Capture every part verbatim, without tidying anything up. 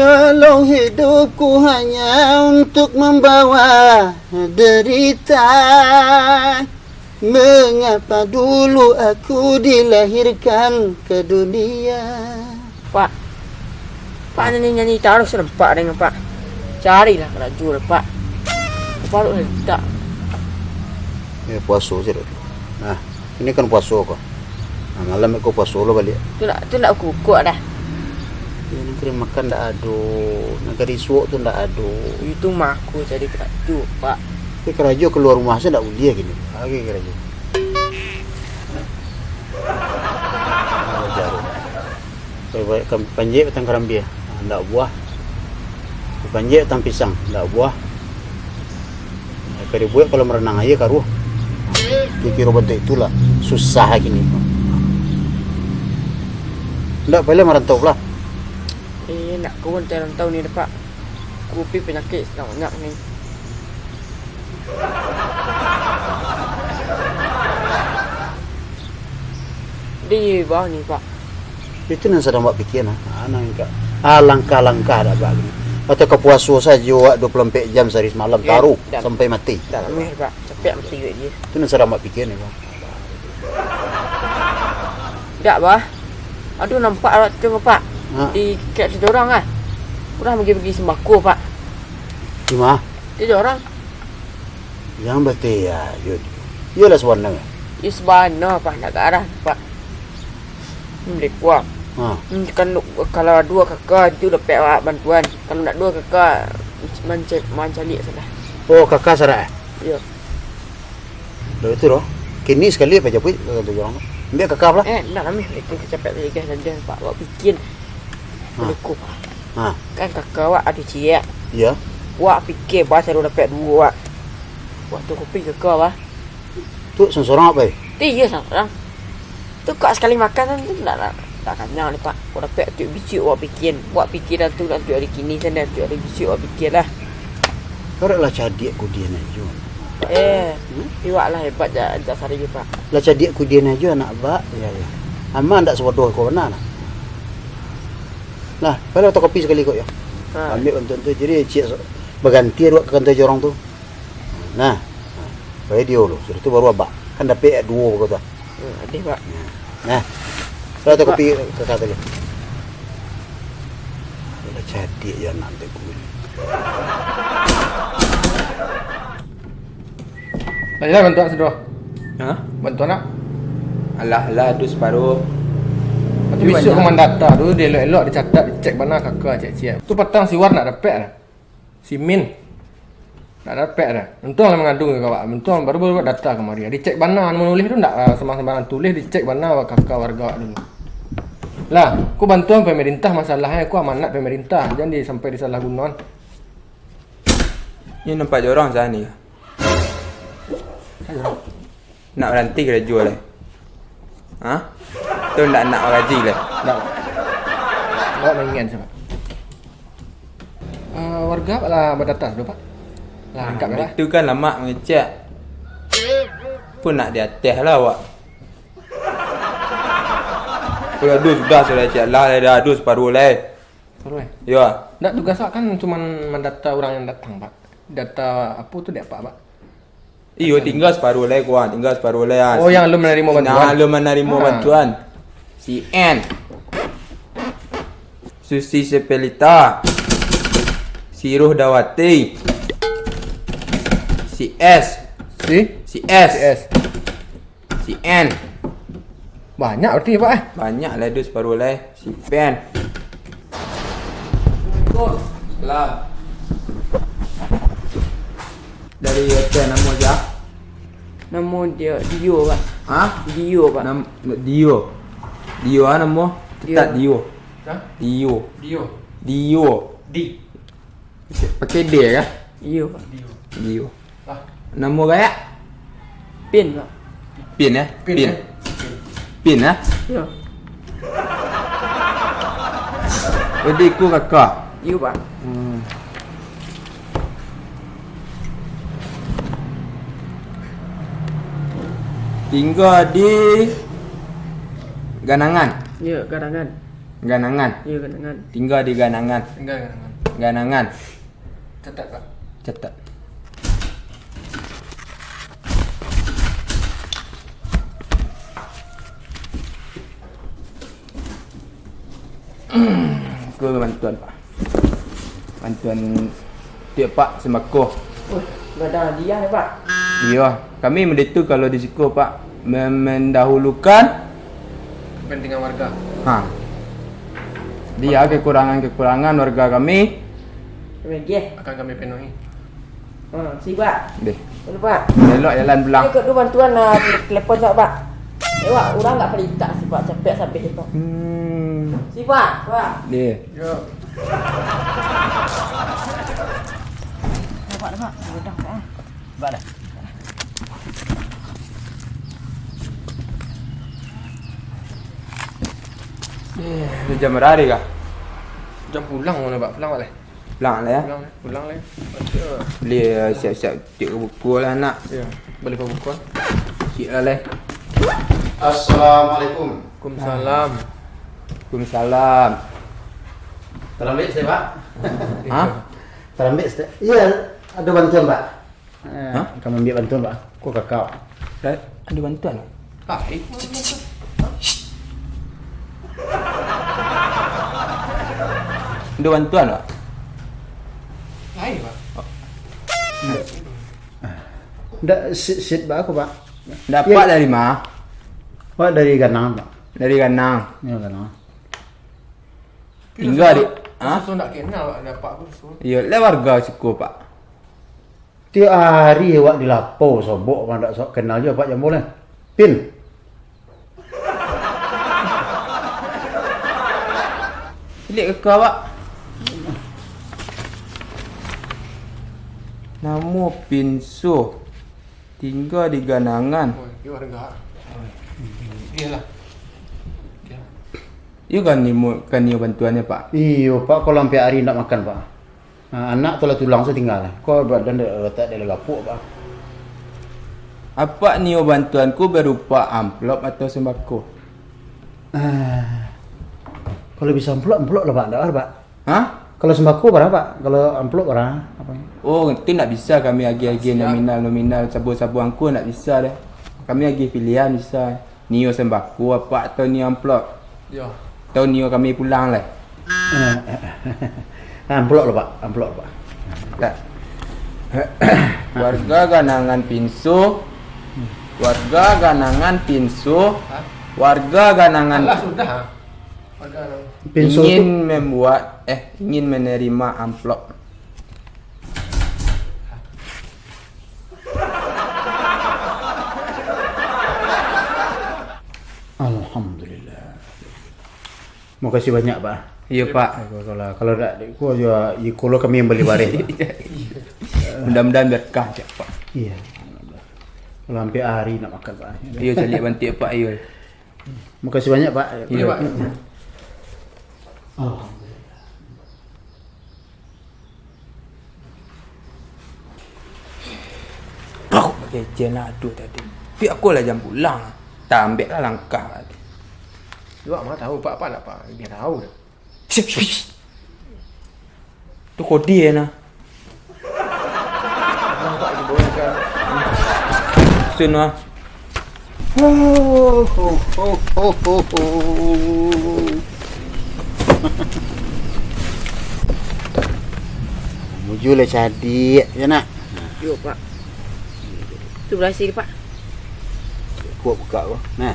Kalau hidupku hanya untuk membawa derita, mengapa dulu aku dilahirkan ke dunia? Pak, Pak nyanyi-nyanyi taruih nampak dek Pak. Carilah karajo lah, Pak. Baru tak. Eh, puaso se dah tu. Nah, ini kan puaso ko. Nah, malam ko puaso lo baliak. Tu nak, tu nak kukuak dah. Yo, nan ka dimakan ndak ado, nan ka disuok tu ndak ado. Itu mah aku cari karajo, Pak. Tapi karajo kalua rumah se ndak buliah kini. Lagi karajo. Ah, jarum. Baik-baik, kam-, panjek batang karambia, ah, ndak buah. Panjek batang pisang, ndak buah. Ka dibuek kolam ranang aia karuah. Kiro-kiro bantuak itulah, susah kini. Ndak, pai lah marantau pulo. Eh, ndak kuat rantau ni, Pak. Kupi panyakik sabanyak ni. Di bawah ni, Pak. Itu nan sadang awak pikia, nah. Ah, nan ka, ah, langkah-langkah dak bak gini. Atau ka puaso sajo awak dua puluh ampek jam sahari samalam, eh, taruih ndak, sampai mati. Ndak lamo, Pak. Capek mati awak. Itu nan sadang awak pikia ni, Pak. Dak, Bah. Aduh, nampak awak tu, Pak. Ha? Di kek tigo urang, ah. Urang bagi-bagi sembako, Pak. Di ma? Tigo urang. Jan bateh ajo. Iyolah sabana. Iyo sabana, Pak, ndak ka arah, Pak. Hmm, dek kuah. Ha. Hmm, kan, kalau ado kaka tu dapek awak bantuan. Kalau ndak ado kaka manca-, mancaliak salah. Oh, kaka sarak, eh? Iyo. Dah itu doh. Kini sakali apo japuik ka kantua urang tu. Ambiak kaka pulo. Eh, ndak lah, mih. Itu kacapek tadi, guys, dan dia, Pak. Awak pikia. Ha. Luko, Pak. Ha. Kan kaka awak ado ciek. Iyo. Awak pikia, Bah, sado dapek duo, Pak. Awak tu kupi kaka, Bah. Tu sorang-sorang apo, eh? Ti, iyo, sorang-sorang. Tu kok sakali makan tu ndak, ndak, ndak kanyang ni, Pak. Kok dapek tu bisuak awak pikia. Awak pikia dah tu, dah tu hari kini sajo, dah tu hari bisuak awak pikia lah. Kau lah cadiak kudian ajo. Eh, hmm? Iwak lah hebat ja, ja sari, Pak. Lah cadiak kudian ajo anak bak. Iyo, iyo. Ama ndak sabodoh ko bana lah. Lah, pai lah fotokopi sakali kok yo. Ha. Ambiak bantuan tu, jadi ciek so-, baganti awak ka kantua urang tu. Nah, nah, pai dio lo, sudah tu baru abak. Kan dapek duo ko tu. Hmm, adih, Pak. Nah, nah. Pai lah fotokopi kaka tadi. Lah cadiak yo anak tu. Lah, bantuan sado. Ha? Bantuan nak? Alah, alah, tu saparo. Tapi bisuak banyak. Ka mandata tu, dielok-elok, dicatat, dicek bana kaka, cek-cek. Tu patang si War ndak dapek dah. Si Min. Ndak dapek dah. Untuang lah mangadu ka awak. Untuang baru-baru data kamari. Dicek bana, mun nulih tu ndak, ah, sambarang-sambarang tulih, dicek bana kaka warga awak dulu. Lah, ko bantuan pamarintah masalahnyo, ko amanat pamarintah. Jan di, sampai disalahgunoan. Ni nampak jorong sah ni. Nak baranti karajo lai? Ha? Tu ndak nak maraji lai? Ndak. Awak maingat sajo. Ah, warga lah badata dulu, Pak. Lah, ah, lengkap lah. Itu kan lamak mangecek. Pun nak di ateh lah awak. Kalau ado sudah, sudah cek lah, dah ado saparuah lai. Saparuah, eh? Yo. Ndak, tugas awak kan cuman mandata urang nan datang, Pak. Data apo tu dek apak, Pak? Iyo, tingga saparuah lai, kurang tingga saparuah lai, ah. Oh, si-, yang alun manarimo bantuan? Nah, alun manarimo bantuan. Si N. Susi Sepelita. Si Ruh Dawati. Si S. Si? Si S. Si S. Si N. Banyak berarti, Pak, eh? Banyak lah, ado saparuah lai. Si Pen. Assalamualaikum. Salam. Dari hotel, namo sia? Namo dio Dio, Pak. Ha? Dio, Pak. Nam-, Dio. Dio, ah, namo? Tetap Dio. Dio. Ha? Dio. Dio. Dio. Di. Pakai D kah? Iyo, Pak. Dio. Dio. Namo gayak? Pin, Pak. Pin, eh? Pin, Pin. Eh? Pin, eh? Iyo. Jadi, iko kaka? Iyo, Pak. Hmm. Tingga di Ganangan? Iyo, Ganangan. Ganangan. Iyo, Ganangan. Tingga di Ganangan. Tingga Ganangan. Ganangan. Catat, Pak. Catat. Ko bantuan, Pak. Bantuan tiok, Pak, sembako. Oh, gadang hadiah, Pak. Iyo, kami mode tu kalau di siko, Pak, mem-, mendahulukan kepentingan warga. Ha. Dia kekurangan-kekurangan warga kami. Kami agiah. Akan kami penuhi. Ha, si Pak. Deh. Lalu, Pak. Elok jalan pulang. Ikut dulu bantuan, ah, telepon, Pak. Eh, Pak, urang ndak palitak si Pak, capek sabeh, Pak. Hmm. Si Pak, Pak. Deh. Yo. Pak, Pak. Udah, Pak. Pak dah. Eh, udah jam bara hari kah? Jam pulang mana, Pak? Pulang, Pak, leh? Pulang lah, ya. Pulang, leh. Pulang, leh. Bali, eh, siap-siap cek buku lah, nak. Ya, bali buku. Siap lah, leh. Assalamualaikum. Waalaikumsalam. Waalaikumsalam. Tarambek saketek, Pak. Hah? Tarambek saketek. Iyo, ado bantuan, Pak. Eh, hah? Ka maambiak bantuan, Pak. Ko kakak. Eh, ado bantuan? Ah, eh. Ado bantuan, Pak? Lain, Pak. Oh. Ndak, sit, sit, Pak, aku, Pak. Dapat dari ma? Pak, dari Ganang, Pak. Dari Ganang. Iyo, Ganang. Tingga di, ha? Susah ndak kenal, Pak, dapat aku susah. Iyo, lah warga siko, Pak. Tiok ari awak di lapau, sobok, Pak, ndak sok kenal juo, Pak, jambo, leh. Pin. Caliak ka awak. Namo Pinso, tingga di Ganangan. Oh, iyo, warga. Iyolah. Iyo. Iyo kan ni mo-, kan iyo bantuannyo, Pak? Iyo, Pak, kalau ampek ari ndak makan, Pak. Ah, anak tu lah tulang satingga lah. Ko badan dek, letak dek lah gapuak, Pak. Apak nio bantuanku berupa amplop atau sembako? Ah, kalau bisa amplop, amplop lah, Pak. Ndak, Pak. Hah? Kalau sembako bara, Pak? Kalau amplop bara, apo? Oh, itu ndak bisa kami agiah-agiah. Siap. Nominal-nominal, sabo-sabo angku ndak bisa deh. Kami agiah pilihan bisa. Nio sembako apak atau nio amplop? Yo. Atau nio kami pulang lai? Eh, amplop lah, Pak. Amplop, Pak. Tak. Warga Ganangan Pinso. Warga Ganangan Pinso. Hah? Warga Ganangan. Alah, sudah. Warga Ganangan. Pinso ingin tu membuat, eh, ingin menerima amplop. Alhamdulillah. Makasih banyak, Pak. Iyo, Pak. Kalau, kalau dak, ko juo, iko lo kami yang bali bareh, Pak. Mudah-mudahan berkah, cak, Pak. Iyo. Kalau ampek ari ndak makan, Pak. Iyo, caliak bantuak, Pak, iyo. Makasih banyak, Pak. Iyo. Pak. Alhamdulillah. Kau pakai cen ado tadi. Tapi aku lah jam pulang. Tambek lah langkah tadi. Awak mah tahu, Pak, Pak, nak, Pak. Biar tahu dah. Sip, sip, sip. Tu kode nah. Nampak di bawah kan. Sun lah. Ho, ho, ho, ho, ho. Mujur lah cadiak je nak. Yo, Pak. Tu berhasil, Pak. Kuat buka ko. Nah.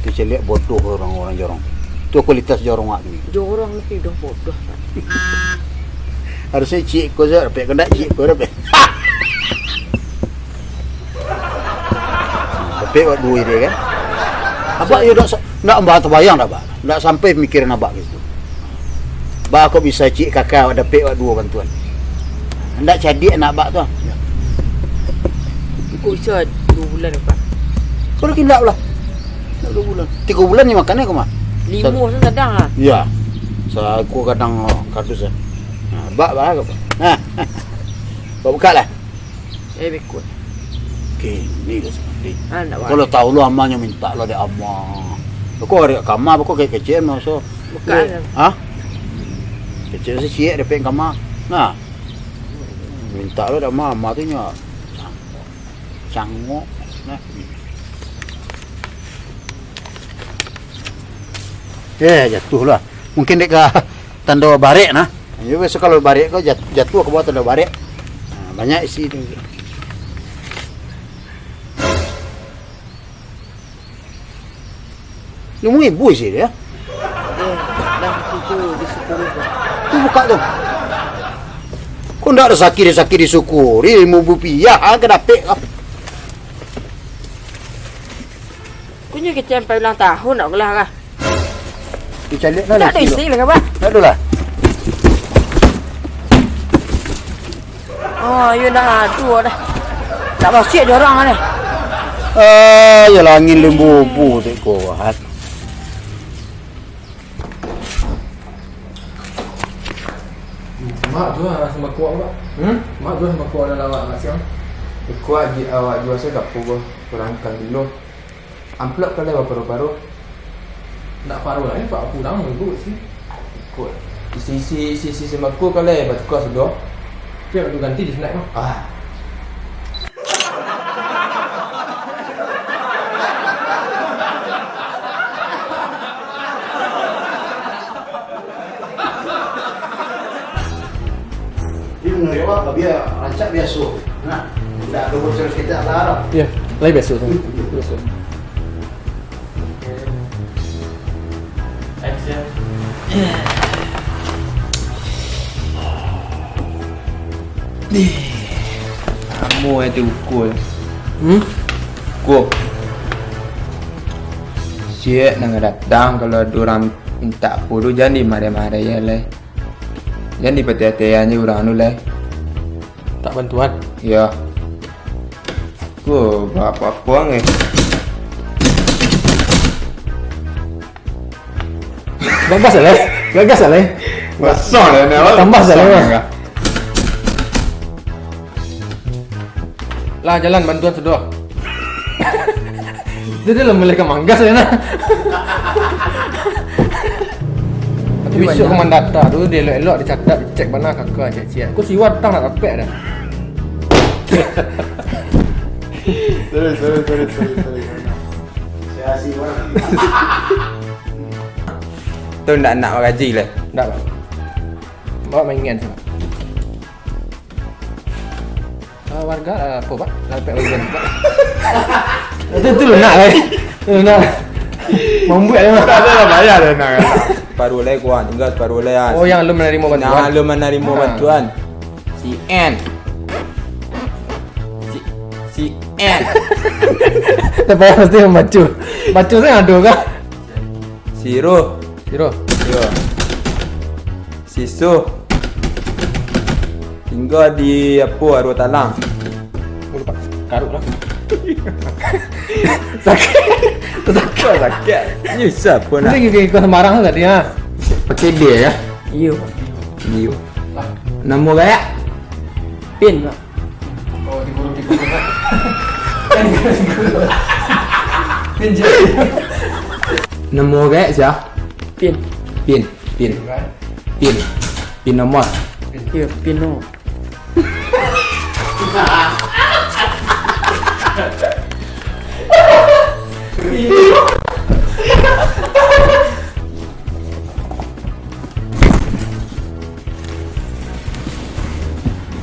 Tu caliak bodoh orang-orang jorong. Tu kualitas jorong awak tu. Jorong tapi udah bodoh, Pak. Harusnya cik ko sajo dapek, kau ndak cik ko dapek. Dapek awak duo dia kan. Abak yo dak sa-, dak ambo tabayang dah, Abak. Dak sampai pamikiran Abak ka situ. Ba kok bisa cik kaka awak dapek awak duo bantuan. Ndak cadiak anak Abak tu. Kok bisa duo bulan, Pak? Kalau kindak lah. Ndak duo bulan. Tigo bulan ni makan ni koma. Limo sa-, sadang ah. Iya. Sako kadang kardus ah. Nah, Abak, Abak, Abak. Nah. Abak buka lah. Eh, beko. Kini dah sakali. Ah, ndak. Kalau tahu lo amanyo minta lo dek ama. Beko ari kama, beko kecek-kecek maso. Bukan. Ha? Kecil si ciek dapek kama. Nah. Minta lo dak mama tu nyo. Cangok. Nah. Eh, jatuh lah. Mungkin dek ka tando barek nah. Yo biaso kalau barek ko jat-, jatuh ka bawah tando barek. Nah, banyak isi tu. Limo ribu isi dia. Eh, dah itu disyukuri, Pak. Tu buka tu. Kok ndak ada sakit-sakit disyukuri, limo ribu rupiah, ah, ka dapek kah? Kunyo kecil sampai ulang tahun nak ulah kah? Dicaliak lah. Tak ada isi lah, Abah. Tak ada lah. Oh, iyo dah, tu dah. Tak masuk jorang ni. Ah, yalah angin lembu-lembu tu kuat. Mak jual sembako awak. Hmm? Mak jual sembako awak dalam awak nasi, ah. Iko aji awak jual se gapo, Bah? Kurang kan dulu. Amplop ka lai baparuah-paruah. Ndak paruah lai, Pak, kurang minggu sih. Iko. Isi-isi, isi-isi sembako ka lai batukar sudah. Tapi nak ganti di snack mah. Ah. Ini menurut awak, biar rancak biaso. Nah, ndak ada bocor seketek lah. Iya, lai biaso tu. Biaso. Action. Amo eh tu ukua. Hmm? Ukua. Siap nan datang, kalau ada urang minta apo tu, jan dimarah-marah je lai. Jan dipateh-atehan je urang tu lai. Tak bantuan? Iyo. Ko, bapak-bapak eh. Gagas lah, eh. Gagas lah, eh. Kosong lah, ni awak. Tambah salah, kosong lah. Lah, jalan bantuan sudah. Dia dah lah mulai ka manggas ya, nah. Tapi bisuak banyak. Ka mandata tu, dia elok-elok, dicatat, dicek bana kaka, cek-cek. Aku siwa tang nak rapek dah. Sorry, sorry, sorry, sorry, sorry. Saya asik orang. Tu ndak nak gaji lah. Ndak, Pak. Bawa maingan sana. Ah, warga, ah, apo, Pak? Lapek warga, Pak. Itu, itu lunak, eh. Lunak. Mambuek, eh, Pak. Tak ada lah, bayar dah, nak. Separuh lai, kawan. Tinggal separuh lai, ah. Oh, yang alun manarimo bantuan. Nah, alun manarimo bantuan. Si N. Si, si N. Tapi mesti mambaco. Baco sajo ado kah? Siro. Siro. Yo. Siso. Tingga di apo, Arwah Talang. Aku lupa. Karuk lah. Sakik. Sakik, sakik. Ni siapo nak? Ini gigi kau sembarang tadi, ha. Pakai dia ya? Iyo. Iyo. Namo gaek? Pin, Pak. Oh, diguru, diguru, Pak. Kan diguru, diguru. Pin je. Namo gaek sia? Pin. Pin, pin. Pin. Pin nomor. Iyo, pin nomor.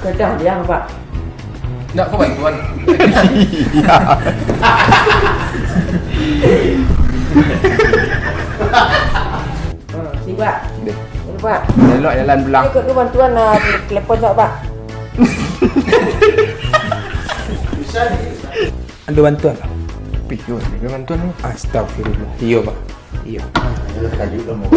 Gadang diang, Pak. Ndak, kau bantuan. Iya. Ha, sini, Pak. Deh. Sini, Pak. Elok jalan pulang. Ikut tu bantuan, ah, telepon, Pak. Bisa, bisa. Ado bantuan, Pak? Piyo, ado bantuan, Pak? Astagfirullah. Iyo, Pak. Iyo. Ayolah, kajuik lah, mau.